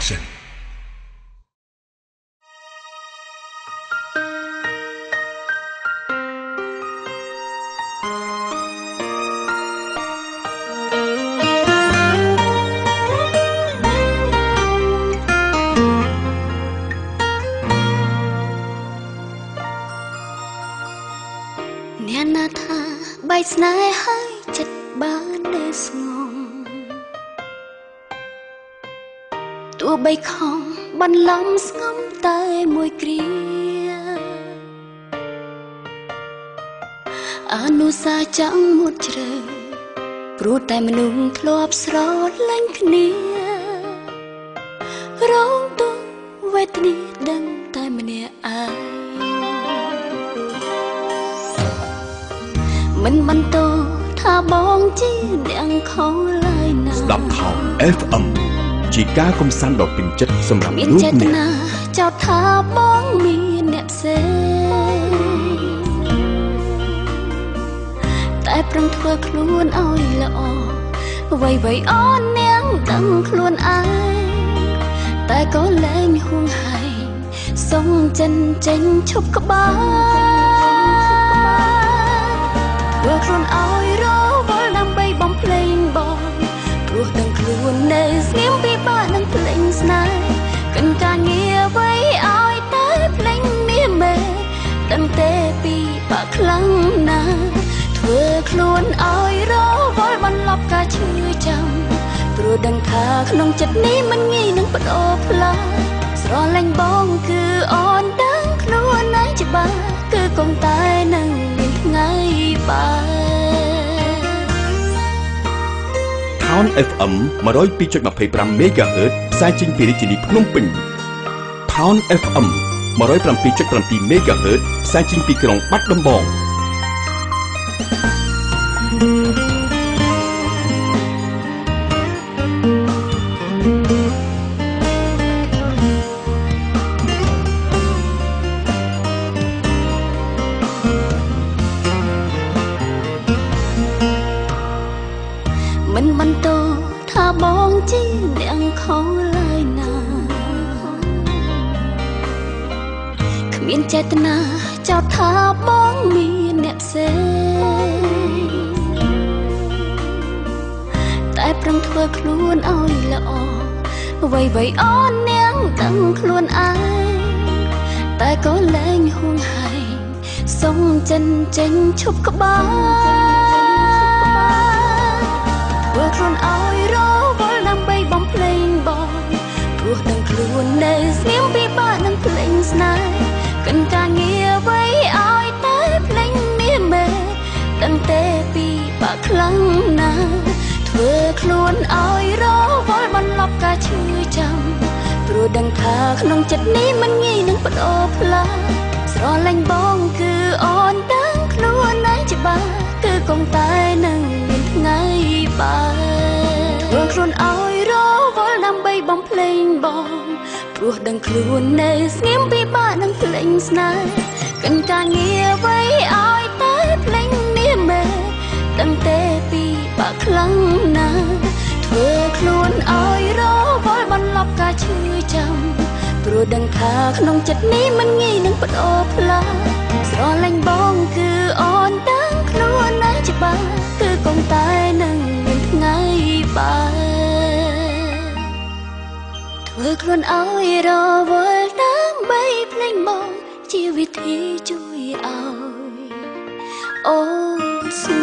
Action. អ្នកណាថាបែកស្នេហ៍ហើយចិត្តបាននៅស្ងំទោះបីខំបន្លំស្ងំតែមួយគ្រាអនុសាចង់មុតជ្រៅព្រោះតែមនុស្សធ្លាប់ស្រឡាញ់គ្នារងទុក្ខវេទនាដឹងតែម្នាក់ឯងមិនបន្តថាបងជាអ្នកខំឡើយណា ស្ដាប់ថោ FM ជាការកំសាន្តដ៏ពេញចិត្តសម្រាប់មាន លោកអ្នក ចេតនាចោទថាបងមានអ្នកផ្សេងតែប្រឹងធ្វើខ្លួនឲ្យល្អអ្វីៗអូននាងដឹងខ្លួនឯងតែក៏លែងហួងហែងសុំចិនចេញឈប់ក្បាលធ្វើខ្លួនឲ្យរវល់ដើម្បីបំភ្លេងបងព្រោះដឹងខ្លួននៅស្ងៀមពិបាកនឹងភ្លេងស្នេហ៍កិនការងារអ្វីឲ្យតែភ្លេងមាមេដឹងទេពីបាក់ខ្លាំងណាស់ធ្វើខ្លួនឲ្យរវល់បន្លប់ការឈឺចាំព្រោះដឹងថាក្នុងចិត្តនេះមិនងាយនឹងបដូរផ្លាស់ស្រឡាញ់បងគឺអូនដឹងខ្លួនឯងច្បាស់គឺគង់តែនឹងមានថ្ងៃបែ Town FM 102.25 MHz ផ្សាយចេញពីរាជធានីភ្នំពេញ Town FM 107.7 MHz ផ្សាយចេញពីក្រុងបាត់ដំបង មិនបន្តថាបងជាអ្នកខំឡើយណាគ្មានចេតនាចោទថាបងមានអ្នកផ្សេងតែប្រឹងធ្វើខ្លួនឲ្យល្អអ្វីៗអូននាងដឹងខ្លួនឯងតែក៏លែងហួងហែងសុំចិនចេញឈប់ក្បាលធ្វើខ្លួនឲ្យរវល់ដើម្បីបំភ្លេងបងព្រោះដឹងខ្លួននៅស្ងៀមពិបាកនឹងភ្លេងស្នេហ៍កិនការងារអ្វីឲ្យតែភ្លេងមាមេដឹងទេពីបាក់ខ្លាំងណាស់ធ្វើខ្លួនឲ្យរវល់បន្លប់ការឈឺចាំព្រោះដឹងថាក្នុងចិត្តនេះមិនងាយនឹងបដូរផ្លាស់ស្រឡាញ់បងគឺអូនដឹងខ្លួនឯងច្បាស់គឺគង់តែនឹងមានថ្ងៃបែធ្វើខ្លួនឲ្យរវល់ដើម្បីបំភ្លេងបងព្រោះដឹងខ្លួននៅស្ងៀមពិបាកនឹងភ្លេងស្នេហ៍កិនការងារអ្វីឲ្យតែភ្លេងមាមេដឹងទេពីបាក់ខ្លាំងណាស់ធ្វើខ្លួនឲ្យរវល់បន្លប់ការឈឺចាំព្រោះដឹងថាក្នុងចិត្តនេះមិនងាយនឹងបដូរផ្លាស់ស្រឡាញ់បងគឺអូនដឹងខ្លួនឯងច្បាស់គឺគង់តែនឹងមានថ្ងៃបែធ្វើខ្លួនឲ្យរវល់ដើម្បីភ្លេងបងជាវិធីជួយឲ្យអូនស្ង